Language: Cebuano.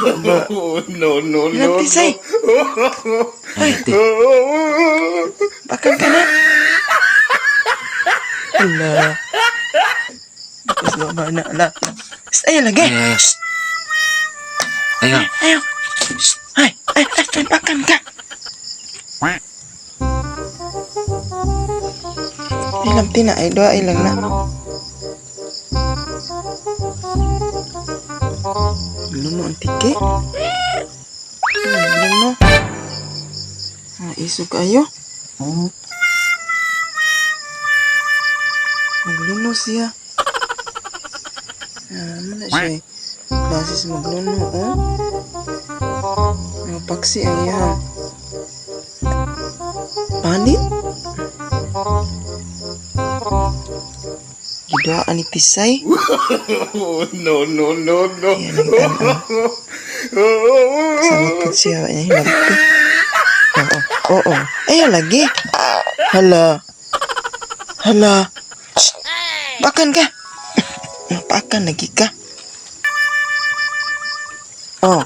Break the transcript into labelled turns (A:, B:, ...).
A: Ba,
B: No, no, no,
A: Ilang tisay.
C: Ay, ate.
A: Bakan ka na. Ala. Tapos na ba na, ala. Shh, ayaw lagi.
C: Ay, ay, ay.
A: Shh,
C: Ayaw.
A: ayaw. Shh, ay, ay, ay, ay, bakan ka. Ay, lamti na, ay, doa, ay lang na. Luno ang tiki. Luno. Ah, isog kayo. Magluno siya. Ah, ano na siya eh. Klase sa magluno, oh. Mga paksi ang iyang. Panin? Giduhaan ni Tisay.
B: No, no, no, no.
A: Ayan ang tanaw. Kasabot siya. Ayan, hinagpi. Oo, oo. Ayaw lagi. Hala. Hala. Shh. Bakan ka. Napakan lagi ka. Oh.